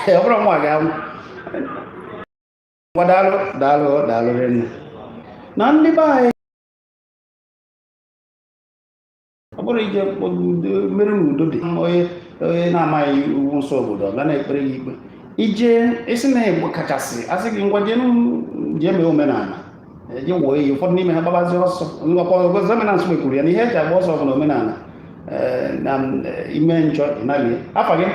Ọ bụrụ nwa ga-anwụ. Ngwa, daalụ, daalụ, daalụ rinne. Na ndị be anyị, ọ bụrụ ije mere n'udo dị, onye onye na-amaghị iwu nsọ obodo ọ ga na-ekpere gị ikpe ije isi na Igbo kachasị asị gị ngwa jee jee mee omenala, eje wụọ iyi. Ụfọdụ n'ime ha gbabazi ọsọ. Ngwakwa omenala Nsukka kwuru ya na ihe eji agba ọsọ bụ na omenala na ime njọ ịnaghị afa gị.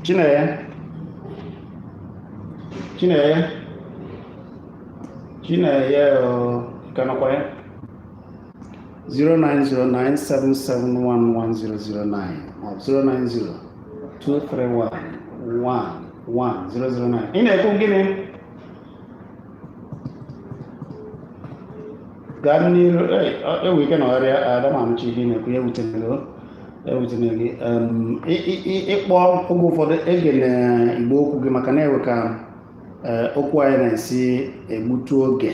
Chinenye, Chinenye, Chinenye, o ka nọkwa ya? 09097711009 maọbụ 09023111009. Ị na-ekwu gịnị? Gaa n'iru. Ewe ike nọgharịa adamamchi ihe ị na-ekwu ya ewutere gị, ewutere gị. Ịkpọ oge ụfọdụ ege na igbe okwu gị maka na ewe ka okwu anyị na-esi egbutu oge.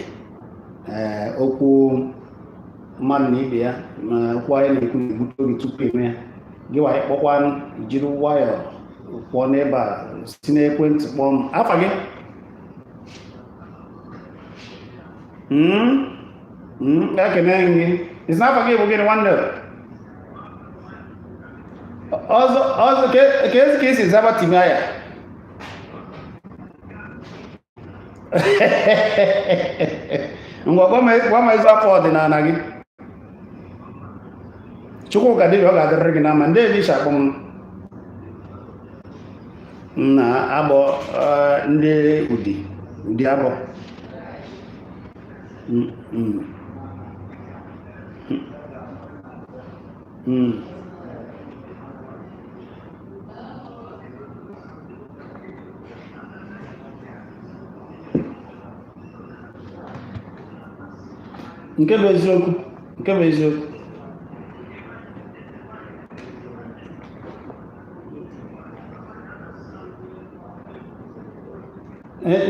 Okwu mmadụ na ibe ya ma okwu anyị na-ekwu na-egbutu oge tupu eme ya. Gị wa ịkpọkwanụ, jiri nwayọọ pụọ n'ebe a, si n'ekwentị kpọọ m. Afa gị? Ekene gị. Isi n'afa gị bụ gịnị, nwanne? Ọzọ ọzọ ka ezi ka esi zaba timaya. Ngwa, gwa m ezi afọ ọdịnala gị. Chukwuka dibịa, ọ ga-adịrịrị gị na mma. Ndị ebe isi akpọ m na agbọ ndị Udi, Udi Agbọ. Nke bụ eziokwu, nke bụ eziokwu.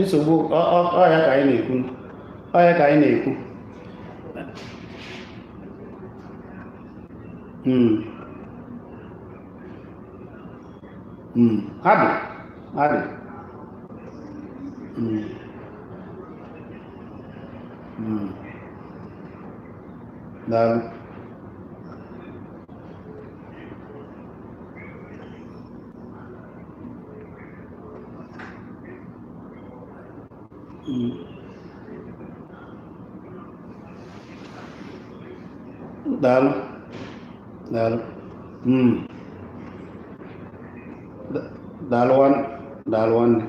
Nsogbu ọ ya ka anyị na-ekwu, ọ ya ka anyị na-ekwu. Ha dị, ha dị. Daalụ. Daalụ, daalụ. Daalụ daalụ nwanne.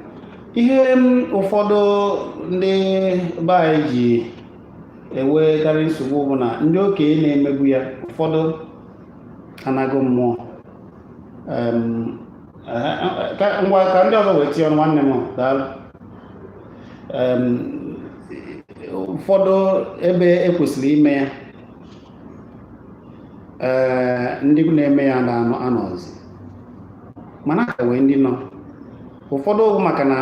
Ihe ụfọdụ ndị be anyị ji enwekarị nsogbu bụ na ndị okenye na-emegbu ya, ụfọdụ anago mmụọ. Ngwa, ka ndị ọzọ wee tinye ọnụ. Nwanne m, daalụ. Ụfọdụ ebe ekwesịrị ime ya, ee, ndị na-eme ya na-anọ anọzi, mana ka wee ndị nọ ụfọdụ bụ maka na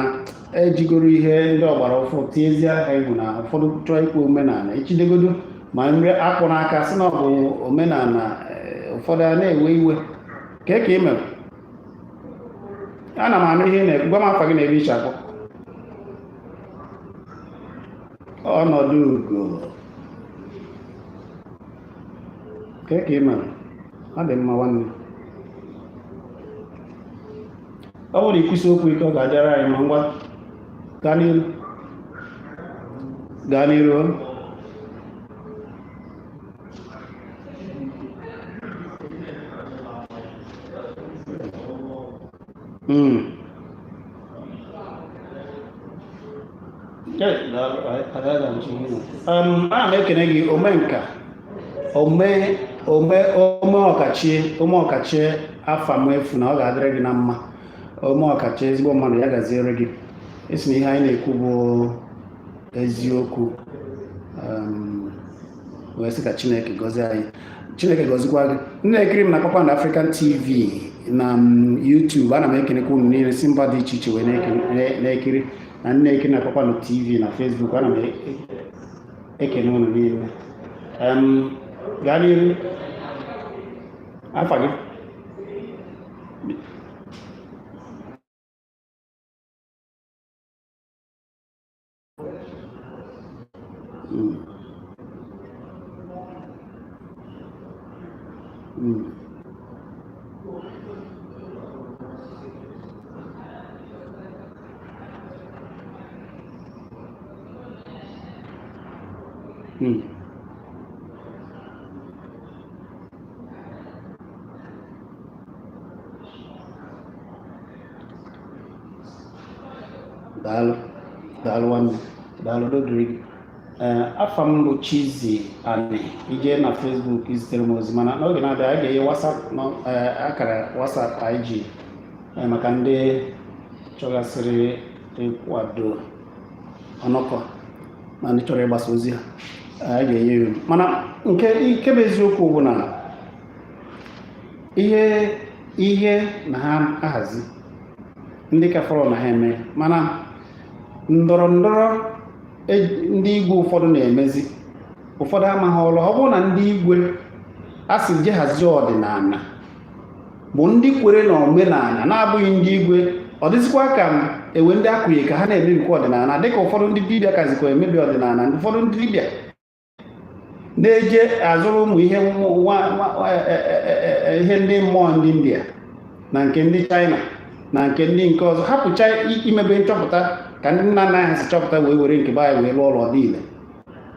ejigoro ihe ndị ọgbara ụfụ tiezie ha egwu na ụfọdụ chọọ ikwu omenala echidegodo ma nri akpụ n'aka sị na ọ bụ omenala. Ụfọdụ a na-ewe iwe ka ka ị mere. Ana m anụ ihe ị na-ekwu. Gwa m afa gị na ebe iche akpọ. Ọnọdụ ugo ka ka ị mere? Ọ dị mma, nwanne. Ọ bụrụ ikwusi okwu ike, ọ ga-adịara anyị ma. Ngwa, gaa n'iru, gaa n'iru. Ana m ekene gị, omenka, ome ome ome ọkachie, ome ọkachie. Afa m efu na ọ ga-adịrị gị na mma. Ome ọkachie, ezigbo mmadụ, ya gaziere gị. Esi na ihe anyị na-ekwu bụ eziokwu, wee sị ka Chineke gọzie anyị. Chineke gọzikwa gị. Ndị na-ekiri m na Kpakpando African TV na YouTube, ana m ekenekwa unu niile si mba dị iche iche wee na-ekiri, na ndị na-ekiri na Kpakpando TV na Facebook, ana m ekene unu niile. Gaa n'iru. Afa gị? Mm. Mm. Daalụ, daalụ nwanne, daalụ dodiri gị. Ee, afa m bụ Chizzy Ani. Ije na Facebook izitere m ozi, mana n'oge na-abịa anyị ga-enye WhatsApp akara WhatsApp anyị ji maka ndị chọgasịrị ịkwado ọnọkọ na ndị chọrọ ịgbasa ozi ha, anyị ga-enye ya unu. Mana nke nke bụ eziokwu bụ na ihe ihe na ha ahazi ndị ka fọrọ na ha eme, mana ndọrọ ndọrọ ndị igwe ụfọdụ na-emezi, ụfọdụ amaghị ọrụ. Ọ bụrụ na ndị igwe a sị je hazie ọdịnala bụ ndị kwere na omenala na-abụghị ndị igwe, ọ dịzikwa ka m ewe ndị akụnye ka ha na-emebikwa ọdịnala, dịka ụfọdụ ndị dibịa kazikwa emebi ọdịnala. Ụfọdụ ndị dibịa na-eje azụrụ ụmụ ihe ihe ndị mmụọ ndị India na nke ndị China na nke ndị nke ọzọ, hapụcha imebe nchọpụta ka ndị nna nna anyị ha si chọpụta wee were nke be anyị wee lụọ ọrụ ọdịile,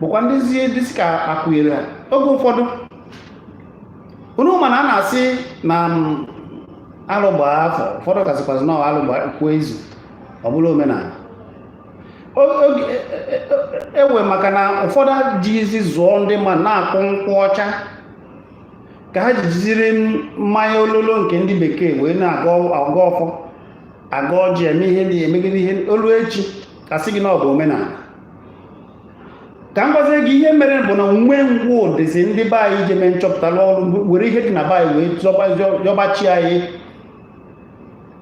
bụkwa ndị zie dịsị ka akụnyere ha. Oge ụfọdụ unu mana a na-asị na alụ gbaa afọ, ụfọdụ kasịkwazị na alụ gbaa kwuo izu, ọ bụla omenala ewe, maka na ụfọdụ jizi zụọ ndị mmadụ na-akwụ nkwụ ọcha ka ha jiziri mmanya ololo nke ndị bekee wee na-agọ agọ ọfọ, agọ ọjị, eme ihe dị emegide ihe olu echi, asị gị na ọ bụ omenala. Ka m gwazie gị ihe mere bụ na nwe ngwa dịzi ndị be anyị ije mee nchọpụta, lụọ ọrụ, were ihe dị na be anyị wee yọbachi anyị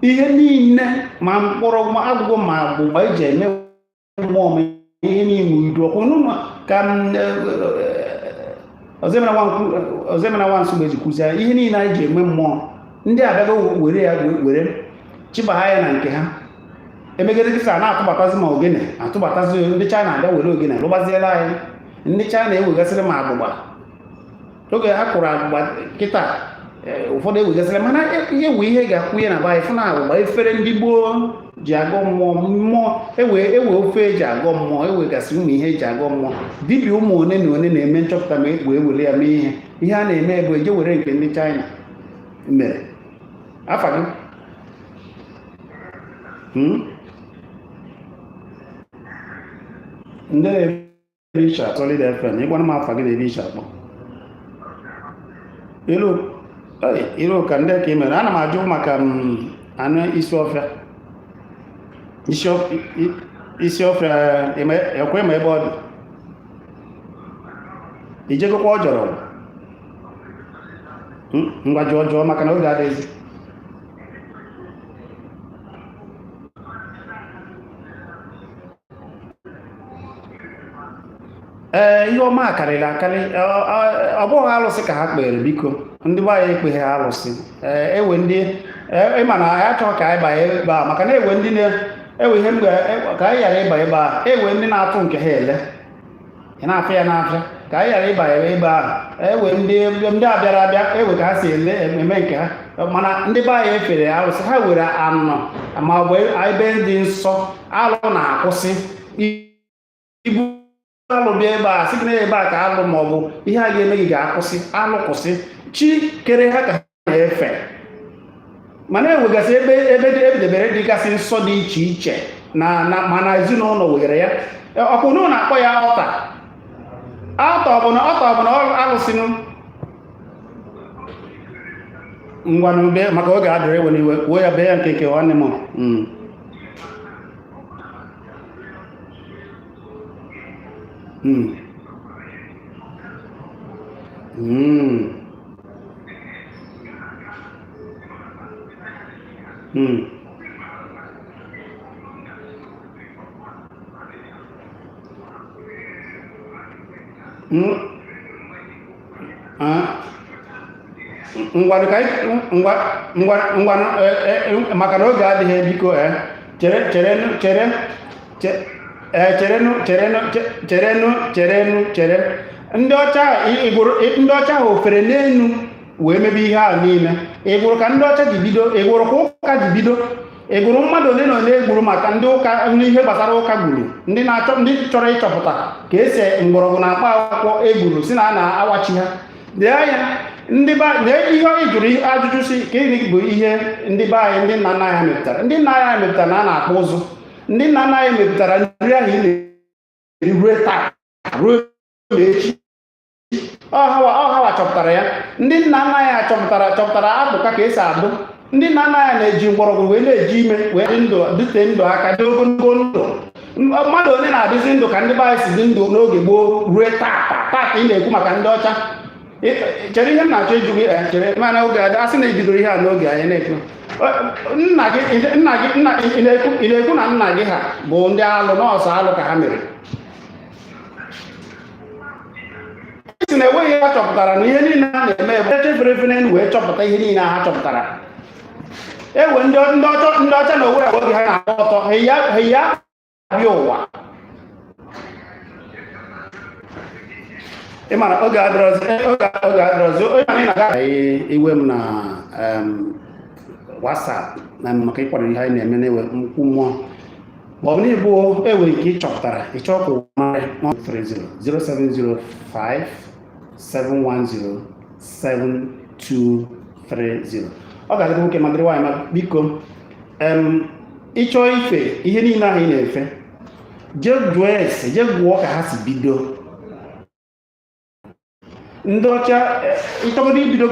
ihe niile, ma mkpọrọgwụ, ma agwụgwọ, ma agbụgba eji eme mmụọ, ma ihe niile udu ọkụ n'ụlọ ka m ọzọemena nwa nsogbu eji kụzie ihe niile anyị ji eme mmụọ. Ndị abịago were ya were chịbagha ya na nke ha, emegide kịta na-atụbatazi ma ogene atụbatazi. Ndị China abịa were ogene lụgbaziela anyị. Ndị China ewegasịrị ma agbụgba oge ha kụrụ agbụgba kịta, ụfọdụ ewegasịrị, mana ihe ewe ihe ga-akwụnye na be anyị fụ na agbụgba efere ndị gboo ji agọ mmụọ mmụọ, ewe ewe ofe eji agọ mmụọ, ewegasị ụmụ ihe eji agọ mmụọ. Dibịa ụmụ one na one na-eme nchọpụta ma wee were ya mee ihe. Ihe a na-eme bụ eje were nke ndị China mere. Afa gị? Hmm? Ndị na-ebe iche Solid FM, ịgwana m afa gị na ebe iche akpọ. Ilu ilu ka ndị ka ị mere, ana m ajụ maka m anụ isi ọfịa, isi ọfịa ekwe ma ebe ọ dị ijegokwa ọ jọrọ. Ngwa jụọ, jụọ, maka na oge adịghịzi. Ee, ihe ọma karịrị akarị. Ọ bụghị alụsị ka ha kpere, biko, ndị be anyị ekpeghi alụsị. Ee, ewe ndị ịma na anyị achọghị ka anyị banye ebe a, maka na ewe ndị na-ewe ihe mgbe ka anyị ghara ịba ebe a. Ewe ndị na-atụ nke ha ele, ị na-afụ ya n'afịa, ka anyị ghara ịba ebe ahụ. Ewe ndị a bịara abịa ewe ka ha si ele eme nke ha, mana ndị be anyị efere alụsị. Ha were anọ ma ọ bụ ebe dị nsọ alụ na-akwụsị ibu alụ bịa ebe a, sị gị na ebe a ka alụ ma ọ bụ ihe a ga-eme gị ga-akwụsị. Alụ kwụsị, chi kere ha ka ha na-efe. Mana ewegasị ebe ebe dị ebidebere dịgasị nsọ dị iche iche na mana ezinụlọ were ya ọkụ n'ụlọ na-akpọ ya ọta ọta, ọ bụ na ọta, ọ bụ na alụsịnụ. Ngwanụ, bee maka oge adịrị, ewe n'iwe, kwuo ya, bee ya nke nke nwanne m. Ah. Ngwanụ, ka anyị ngwa ngwa ngwanụ, maka na oge adịghị. Biko, chere, cherenụ, chere, cherenụ, cherenụ, cherenụ, cherenụ, chere. Ndị ọcha ị gụrụ ndị ọcha ahụ ofere n'elu wee mebe ihe a niile. Ị gụrụ ka ndị ọcha ji bido? Ị gụrụ ka ụka ji bido? Ị gụrụ mmadụ ole na ole egburu maka ndị ụka, n'ihe gbasara ụka gburu, ndị na-achọ, ndị chọrọ ịchọpụta ka esi mgbọrọgwụ na mkpa akwụkwọ egburu, si na a na-awachi ha? Lee anya ndị be lee ihe ị jụrụ ajụjụ, si gịnị bụ ihe ndị be anyị, ndị nna nna anyị mepụtara? Ndị nna anyị mepụtara na a na-akpụ ụzụ. Ndị nna nna anyị mepụtara nri ahụ ị na-eri ruo taa, ruo echi. Ọhawa chọpụtara ya. Ndị nna nna anyị chọpụtara akpụka ka esi adụ. Ndị nna nna anyị na-eji mgbọrọgwụ wee na-eji ime wee dị ndụ, dịte ndụ aka, dị ogologo ndụ. Mmadụ ole na-adịzi ndụ ka ndị be anyị si dị ndụ n'oge gboo ruo tata tata? Ị na-ekwu maka ndị ọcha. Chere, ihe m na-achọ ịjụ gị, chere, mana oge a sị na ebidoro ihe a n'oge anyị na-ekwu. Nna gị, nna gị, nna ị na-ekwu na nna gị ha bụ ndị alụ nọọsụ, alụ ka ha mere. Sị na enweghị ha chọpụtara na ihe niile a na-eme bụ echefere efe n'elu wee chọpụta ihe niile ha chọpụtara. Ewe ndị ọcha na owere oge ha na-agba ọtọ ha ya bịa ụwa. Ị mara oge adịrọzi, oge adịrọzi. Onye anyị na-aga iwe m na WhatsApp na maka ịkwado ihe anyị na-eme na-ewe nkwụ mmụọ, ma ọ bụ na ịbụ ewe nke ị chọpụtara, ị chọọ ka ụwa mara, 30 0705 710 7230. Ọ ga-adịrị nwoke ma dịrị nwaanyị. Ma biko, ịchọọ ife ihe niile ahụ ị na-efe, jee jụọ ese, jee gụọ ka ha si bido. Ndị ọcha, ịchọgodo ibido.